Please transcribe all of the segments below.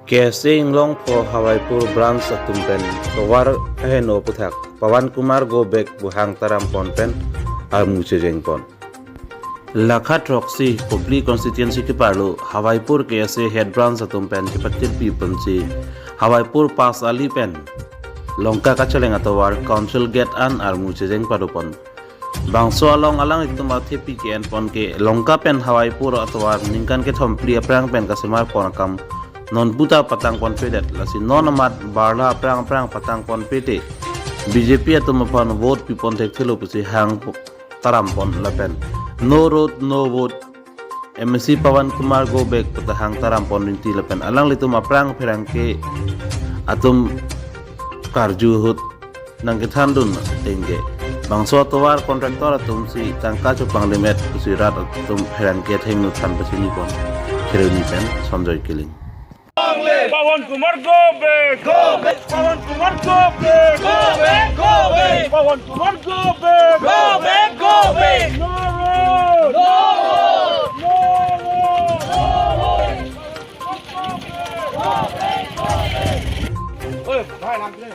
KSA Inglong for Hawaipur branch atum pen towar heno puthak Pawan Kumar go back buhang taram pon pen ar muche jeng pon Lakha Troxy Kopli constituency ke parlo Hawaipur KSA head branch atum pen kipatir pi panchi Hawaipur pass ali pen Longka kachaleng atowar council gate an ar muche jeng parupon bangso along alang itum athe PKN pon ke Longka pen Hawaipur atowar ningkan ke thompli aprang pen kasimar pon kam non puta patang pon pedet lasi non amat barla aprang aprang patang pon pete BJP atum pon vote pipon thek thelo pusi hang taram pon lapen no road no vote MSc Pawan Kumar go back pata hang taram pon rinti lapen alang litum aprang pherang ke atum karju hut nang ke thandun tengge bangso towar kontraktor atum si tangka chupang limet pusi rat atum pherang ke thengnu than pasini pon kheruni pen Sanjay Keling. Pawan Kumar go back! Go back! Pawan Kumar go back! Go back! Go back! Pawan Kumar go back! Go back! Go back! No road! No road! No road! No road! Go back! Go back! Oi, bhai লাগলে।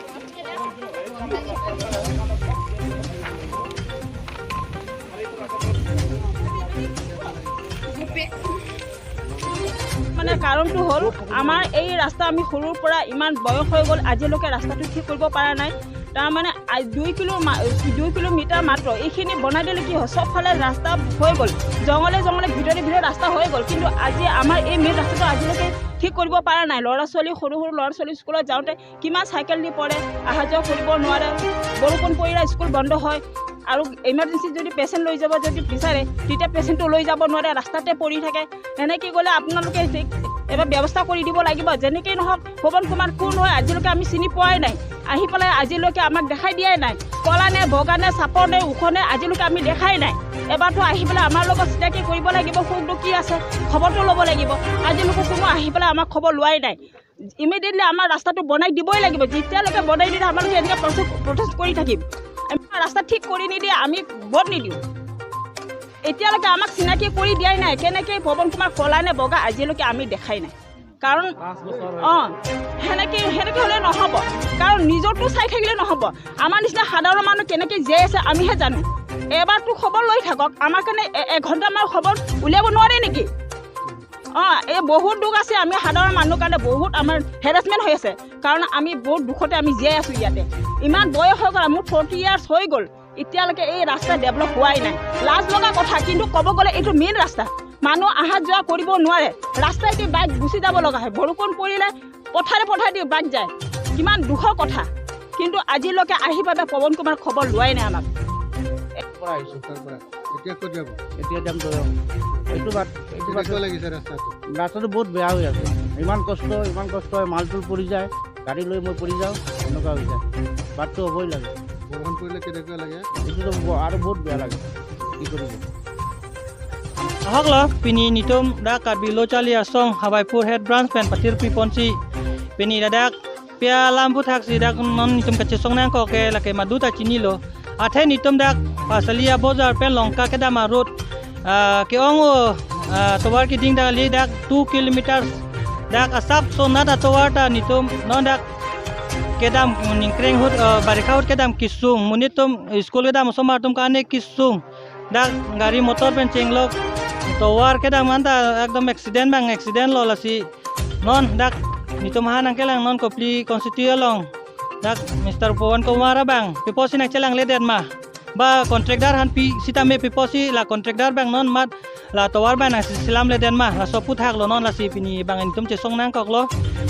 মানে কাৰণটো হ'ল আমাৰ এই ৰাস্তা আমি সৰুৰ পৰা ইমান বয়স হৈ গ'ল, আজিলৈকে ৰাস্তাটো ঠিক কৰিব পৰা নাই। তাৰমানে 2 কিলোমিটাৰ মাত্ৰ এইখিনি বনাই দিলে কি হয়, চবফালে ৰাস্তা হৈ গ'ল, জংঘলে জংঘলে ভিতৰে ভিতৰে ৰাস্তা হৈ গ'ল, কিন্তু আজি আমাৰ এই মেইন ৰাস্তাটো আজিলৈকে ঠিক কৰিব পৰা নাই। ল'ৰা ছোৱালী, সৰু সৰু ল'ৰা ছোৱালী স্কুলত যাওঁতে কিমান চাইকেল দি পৰে, অহা যোৱা কৰিব নোৱাৰে, বৰষুণ পৰিলে স্কুল বন্ধ হয় আৰু ইমাৰ্জেঞ্চি যদি পেচেণ্ট লৈ যাব যদি বিচাৰে, তেতিয়া পেচেণ্টটো লৈ যাব নোৱাৰে, ৰাস্তাতে পৰি থাকে। এনেকৈ গ'লে আপোনালোকে ঠিক এবাৰ ব্যৱস্থা কৰি দিব লাগিব। যেনেকেই নহওক, পৱন কুমাৰ কোন হয় আজিলৈকে আমি চিনি পোৱাই নাই। আহি পেলাই আজিলৈকে আমাক দেখাই দিয়াই নাই, ক'লা নে বগা নে চাপৰ নে ওখ নে আজিলৈকে আমি দেখাই নাই। এবাৰতো আহি পেলাই আমাৰ লগত চিনাকি কৰিব লাগিব, সুখ দুখ কি আছে খবৰটো ল'ব লাগিব। আজিলৈকে কোনো আহি পেলাই আমাক খবৰ লোৱাই নাই। ইমিডিয়েটলি আমাৰ ৰাস্তাটো বনাই দিবই লাগিব। যেতিয়ালৈকে বনাই নিদিয়ে, আমালোকে এনেকৈ প্ৰটেষ্ট কৰি থাকিম। আমি ৰাস্তা ঠিক কৰি নিদিয়ে আমি ভোট নিদিওঁ। এতিয়ালৈকে আমাক চিনাকি কৰি দিয়াই নাই, কেনেকৈ পৱন কুমাৰ ক'লা নে বগা আজিলৈকে আমি দেখাই নাই। কাৰণ সেনেকৈ হ'লে নহ'ব, কাৰণ নিজৰটো চাই থাকিলে নহ'ব। আমাৰ নিচিনা সাধাৰণ মানুহ কেনেকৈ জীয়াই আছে আমিহে জানো। এবাৰতো খবৰ লৈ থাকক, আমাৰ কাৰণে এঘণ্টামান খবৰ উলিয়াব নোৱাৰে নেকি? এই বহুত দুখ আছে। আমি সাধাৰণ মানুহৰ কাৰণে বহুত আমাৰ হেৰাচমেণ্ট হৈ আছে, কাৰণ আমি বহুত দুখতে আমি জীয়াই আছোঁ ইয়াতে। ইমান বয়স হৈ গ'ল, মোৰ 40 ইয়াৰ্ছ হৈ গ'ল, এতিয়ালৈকে এই ৰাস্তা ডেভেলপ হোৱাই নাই। লাজ লগা কথা, কিন্তু ক'ব গ'লে এইটো মেইন ৰাস্তা, মানুহ অহা যোৱা কৰিব নোৱাৰে। ৰাস্তাইদি বাইক গুচি যাব লগা হয়, বৰষুণ পৰিলে পথাৰে পথাৰেদি বাইক যায়। কিমান দুখৰ কথা, কিন্তু আজিলৈকে আহি পাবে পৱন কুমাৰ খবৰ লোৱাই নাই আমাক। পৰা আহিছোঁ। তাৰ পৰা এতিয়া ক'ত যাব? এতিয়া যাম দৰং। এইটো বাট। কেনেকুৱা লাগিছে ৰাস্তাটো? ৰাস্তাটো বহুত বেয়া হৈ আছে। ইমান কষ্ট, ইমান কষ্ট হয়, মাল তুল পৰি যায়, গাড়ী লৈ মই পৰি যাওঁ, এনেকুৱা হৈ যায়। বাটটো হ'বই লাগে। বৰষুণ পৰিলে কেনেকুৱা লাগে? এইটোতো আৰু বহুত বেয়া লাগে, কি কৰিব। Ahak lo pini nitum da karbi lo chali asong Hawaipur head branch pen patir pi ponsi pini dadak pia lampu thak si dak non nitum kache song nang ko ke lake madu ta chini lo athe nitum dak pasalia bozar pen longka ke dama road ke ong towar ki ding da li dak 2 kilometers dak asap so na da towar ta nitum non dak kedam ningkreng hut barikha hut kedam kisung munitum school kedam somar tum kane kisung dak gari motor pen chenglok towar kedam anta ekdom accident bang accident lo lasi non dak nitum hanang kelang non kopli constituent long dak Mr. Pawan Kumar bang piposi nak celang leden ma ba kontraktor han pi sitame piposi la kontraktor bang non mat la towar bang nak silam leden ma la sopu thak lo non la si pini bang nitum che song nang kok lo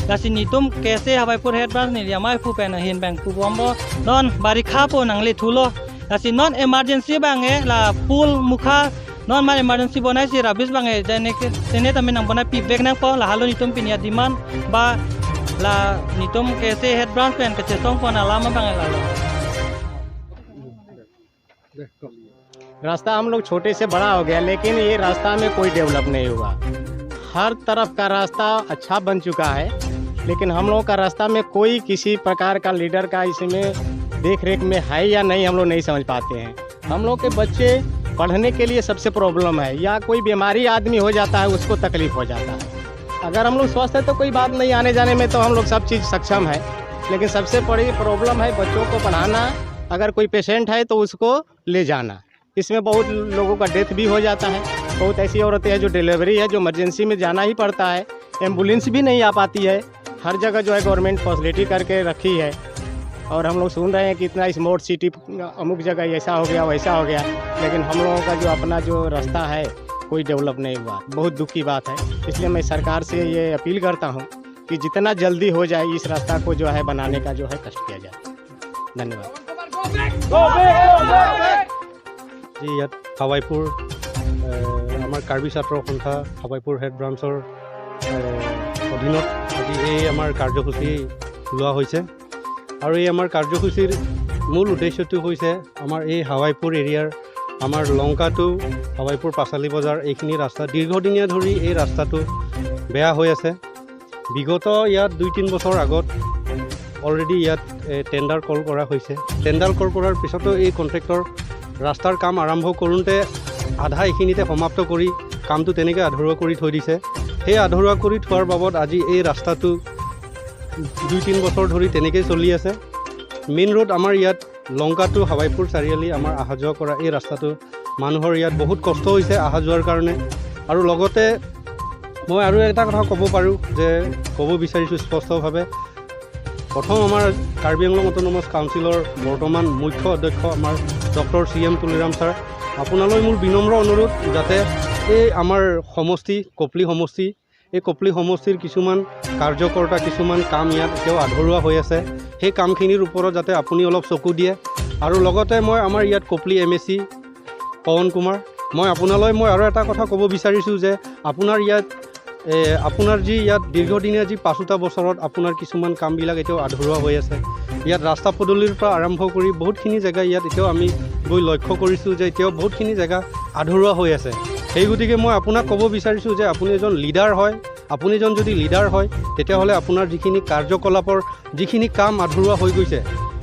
la si nitum kese Hawaipur head branch ni yamai pu pen hin bang pu bombo non barikha po nang le thulo la si non emergency bang e la pul mukha non man emergency bonai si rabis bang e jane ke tene tame nang bonai pi bag nang po la halo nitum pini demand ba la nitum kese head branch pen ke song pon alama bang e la lo। दे कওক। रास्ता हम लोग छोटे से बड़ा हो गया, लेकिन ये रास्ता में कोई डेवलप नहीं हुआ। हर तरफ का रास्ता अच्छा बन चुका है, लेकिन हम लोगों का रास्ता में कोई किसी प्रकार का लीडर का इसमें देख रेख में है या नहीं, हम लोग नहीं समझ पाते हैं। हम लोग के बच्चे पढ़ने के लिए सबसे प्रॉब्लम है, या कोई बीमारी आदमी हो जाता है उसको तकलीफ हो जाता है। अगर हम लोग स्वस्थ है तो कोई बात नहीं, आने जाने में तो हम लोग सब चीज़ सक्षम है, लेकिन सबसे बड़ी प्रॉब्लम है बच्चों को पढ़ाना। अगर कोई पेशेंट है तो उसको ले जाना, इसमें बहुत लोगों का डेथ भी हो जाता है। बहुत ऐसी औरतें हैं जो डिलीवरी है, जो इमरजेंसी में जाना ही पड़ता है, एम्बुलेंस भी नहीं आ पाती है। हर जगह जो है गवर्नमेंट फैसिलिटी करके रखी है, और हम लोग सुन रहे हैं कि इतना स्मार्ट सिटी अमुक जगह ऐसा हो गया वैसा हो गया, लेकिन हम लोगों का जो अपना जो रास्ता है कोई डेवलप नहीं हुआ। बहुत दुख की बात है। इसलिए मैं सरकार से ये अपील करता हूँ कि जितना जल्दी हो जाए इस रास्ता को जो है बनाने का जो है कष्ट किया जाए। धन्यवाद। আজি ইয়াত হাৱাইপুৰ আমাৰ কাৰ্বি ছাত্ৰ সন্থা হাৱাইপুৰ হেড ব্ৰাঞ্চৰ অধীনত আজি এই আমাৰ কাৰ্যসূচী লোৱা হৈছে। আৰু এই আমাৰ কাৰ্যসূচীৰ মূল উদ্দেশ্যটো হৈছে আমাৰ এই হাৱাইপুৰ এৰিয়াৰ আমাৰ লংকা টু হাৱাইপুৰ পাঁচালী বজাৰ এইখিনি ৰাস্তা দীৰ্ঘদিনীয়া ধৰি এই ৰাস্তাটো বেয়া হৈ আছে। বিগত ইয়াত 2-3 বছৰ আগত অলৰেডি ইয়াত টেণ্ডাৰ কল কৰা হৈছে। টেণ্ডাৰ কল কৰাৰ পিছতো এই কণ্ট্ৰেক্টৰ ৰাস্তাৰ কাম আৰম্ভ কৰোঁতে আধা এইখিনিতে সমাপ্ত কৰি কামটো তেনেকৈ আধৰুৱা কৰি থৈ দিছে। সেই আধৰুৱা কৰি থোৱাৰ বাবদ আজি এই ৰাস্তাটো 2-3 বছৰ ধৰি তেনেকৈ চলি আছে। মেইন ৰোড আমাৰ ইয়াত লংকা টু হাৱাইপুৰ চাৰিআলি আমাৰ অহা যোৱা কৰা এই ৰাস্তাটো মানুহৰ ইয়াত বহুত কষ্ট হৈছে অহা যোৱাৰ কাৰণে। আৰু লগতে মই আৰু এটা কথা ক'ব পাৰোঁ যে ক'ব বিচাৰিছোঁ স্পষ্টভাৱে, প্ৰথম আমাৰ কাৰ্বি আংলং অট'নমাছ কাউন্সিলৰ বৰ্তমান মুখ্য অধ্যক্ষ আমাৰ doctor C M Tuliram sir, আপোনালৈ মোৰ বিনম্ৰ অনুৰোধ যাতে এই আমাৰ সমষ্টি কপলি সমষ্টি, এই কপলি সমষ্টিৰ কিছুমান কাৰ্যকৰ্তা কিছুমান কাম ইয়াত এতিয়াও আধৰুৱা হৈ আছে, সেই কামখিনিৰ ওপৰত যাতে আপুনি অলপ চকু দিয়ে। আৰু লগতে মই আমাৰ ইয়াত কপলি M A C Pawan Kumar, মই আপোনালৈ মই আৰু এটা কথা ক'ব বিচাৰিছোঁ যে আপোনাৰ ইয়াত আপোনাৰ যি ইয়াত দীৰ্ঘদিনীয়া যি 5টা বছৰত আপোনাৰ কিছুমান কামবিলাক এতিয়াও আধৰুৱা হৈ আছে। ইয়াত ৰাস্তা পদূলিৰ পৰা আৰম্ভ কৰি বহুতখিনি জেগা ইয়াত এতিয়াও আমি গৈ লক্ষ্য কৰিছোঁ যে এতিয়াও বহুতখিনি জেগা আধৰুৱা হৈ আছে। সেই গতিকে মই আপোনাক ক'ব বিচাৰিছোঁ যে আপুনি এজন লিডাৰ হয়, আপুনি এজন যদি লিডাৰ হয় তেতিয়াহ'লে আপোনাৰ যিখিনি কাৰ্যকলাপৰ যিখিনি কাম আধৰুৱা হৈ গৈছে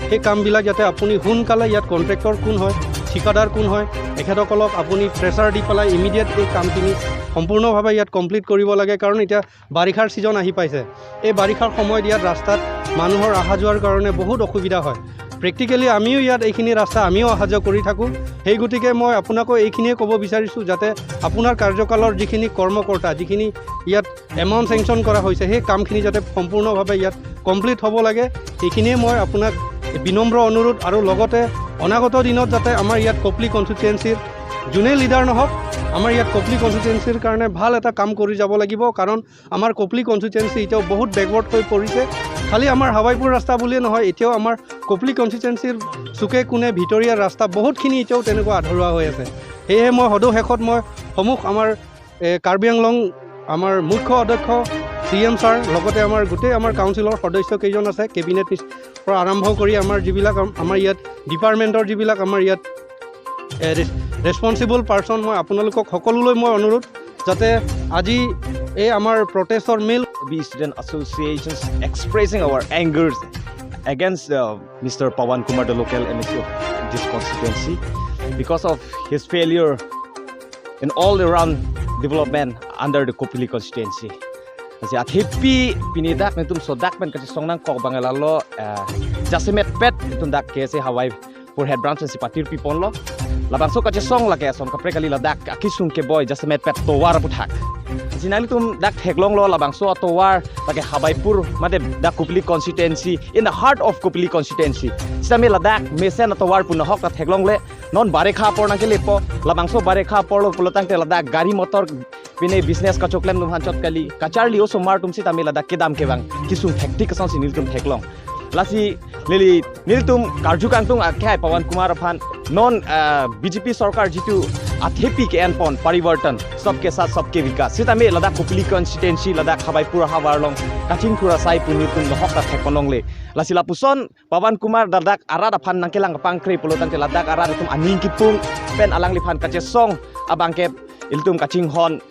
সেই কামবিলাক যাতে আপুনি সোনকালে ইয়াত কণ্ট্ৰেক্টৰ কোন হয়, ঠিকাদাৰ কোন হয়, তেখেতসকলক আপুনি প্ৰেছাৰ দি পেলাই ইমিডিয়েট এই কামখিনি সম্পূৰ্ণভাৱে ইয়াত কমপ্লিট কৰিব লাগে। কাৰণ এতিয়া বাৰিষাৰ ছিজন আহি পাইছে, এই বাৰিষাৰ সময়ত ইয়াত ৰাস্তাত মানুহৰ অহা যোৱাৰ কাৰণে বহুত অসুবিধা হয়। প্ৰেক্টিকেলি আমিও ইয়াত এইখিনি ৰাস্তা আমিও অহা যোৱা কৰি থাকোঁ। সেই গতিকে মই আপোনাকো এইখিনিয়ে ক'ব বিচাৰিছোঁ যাতে আপোনাৰ কাৰ্যকালৰ যিখিনি কৰ্মকৰ্তা যিখিনি ইয়াত এমাউণ্ট চেংচন কৰা হৈছে সেই কামখিনি যাতে সম্পূৰ্ণভাৱে ইয়াত কমপ্লিট হ'ব লাগে, এইখিনিয়ে মই আপোনাক বিনম্ৰ অনুৰোধ। আৰু লগতে অনাগত দিনত যাতে আমাৰ ইয়াত কপলি কনষ্টিটুৱেঞ্চিৰ যোনেই লিডাৰ নহওক আমাৰ ইয়াত কপলি কনষ্টিটুৱেঞ্চিৰ কাৰণে ভাল এটা কাম কৰি যাব লাগিব। কাৰণ আমাৰ কপলি কনষ্টিটুৱেঞ্চি এতিয়াও বহুত বেকৱাৰ্ড হৈ পৰিছে। খালি আমাৰ হাৱাইপুৰ ৰাস্তা বুলিয়ে নহয়, এতিয়াও আমাৰ কপলি কনষ্টিটুৱেঞ্চিৰ চুকে কোণে ভিতৰীয়া ৰাস্তা বহুতখিনি এতিয়াও তেনেকুৱা আধৰুৱা হৈ আছে। সেয়েহে মই সদৌ শেষত মই সমূহ আমাৰ কাৰ্বি আংলং আমাৰ মুখ্য অধ্যক্ষ চি এম ছাৰ, লগতে আমাৰ গোটেই আমাৰ কাউন্সিলৰ সদস্য কেইজন আছে, কেবিনেট পৰা আৰম্ভ কৰি আমাৰ যিবিলাক আমাৰ ইয়াত ডিপাৰ্টমেণ্টৰ যিবিলাক আমাৰ ইয়াত ৰেচপনচিবল পাৰ্চন, মই আপোনালোকক সকলোলৈ মই অনুৰোধ যাতে আজি এই আমাৰ প্ৰটেষ্টৰ mail Karbi Student Associations expressing our anger against Mr. Pawan Kumar, the local MLC of this constituency, because of his failure in all around development under the Kopili constituency. Kasi at hippy pinidak nitum sodak men kasi songnang kok bangalalo jasimet pet itun dak kese Hawaipur head branch si patir pipon lo labang so kasi song lake son kapre kali ladak akisung ke boy jasimet pet towar puthak sinali tum dak theklong lo labang so towar lake Hawaipur mate dak Kopili constituency in the heart of Kopili constituency sami ladak mesen towar pun hok ta theklong le non barekha por nangke lepo labang so barekha por lo pulotang te ladak gari motor pine business ka choklem num hanchot kali kachar liyo somar tum si tami ladak kedam kebang kisung thekti kasan si niltum theklong lasi lili niltum karjukangtung akhai Pawan Kumar phan non BJP sarkar jitu athepi ke en pon parivartan sabke sath sabke vikas sitame Ladakh Kopili constituency Ladakh Hawaipur hawarlong kachingkhura sai puniltum nohok ta thekonong le lasi lapuson Pawan Kumar dadak arada phan nangkelang pangkre pulotang te Ladakh arada tum aning kipung pen alang li phan kache song abangke iltum kaching hon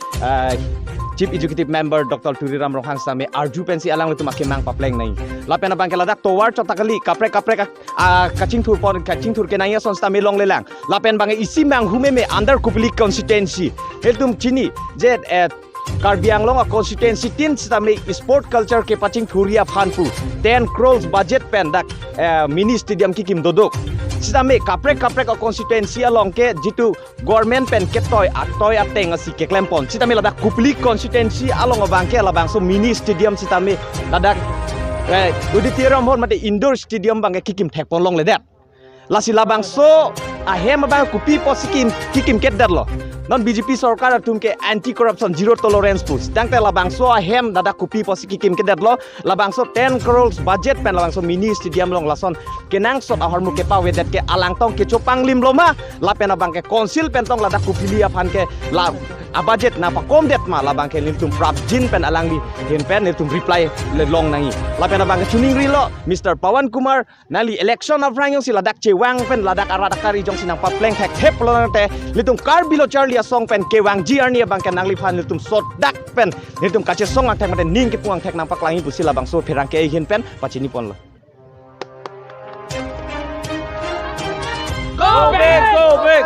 Chief Executive Member Dr. Turiram Ronghang same arju pensi alang itu makin mang papleng nai lapen abang keladak towar cotakali kapre kapre kacing thur pon kacing thur ke nai son stame long lelang lapen bang isi mang hume me under Kopili constituency heltum chini je Karbi Anglong a constituency tin sitame sport culture ke paching thuria phanpu 10 crores budget pen dak mini stadium ki kim dodok sitame kaprek kaprek a constituency along ke jitu government pen ke toy atoy ateng asi ke klempon sitame ladak kupli constituency along bangke labang so mini stadium sitame ladak auditorium hon mate indoor stadium bangke kikim thekpon long le det lasi labang so ahem bang kupi posikim kikim ket dat lo non BJP sarkar tumke anti corruption zero tolerance push tangte labang so ahem dada kupi posikim ket dat lo labang so 10 crores budget pen labang so mini stadium long lason kenang sot ahor muke pa wedet ke alang tong ke chopang lim loma la pen abang ke council pen tong lada kupili aphan ke la a budget na pa kom det ma labang ke lim tum prap jin pen alang li hin pen lim tum reply le long nangi la pen abang ke chuning ri lo Mr. Pawan Kumar nali election of rang si ladak chewang pen ladak aradakari jong sinang pa pleng thek thep lo te litum karbilo charlie song pen kewang ji arni abang ke nangli phan litum sot dak pen litum kache song ang thek mate ning ke puang thek nang pak langi pusi labang so pherang ke hin pen pachini pon lo. Go back, go back.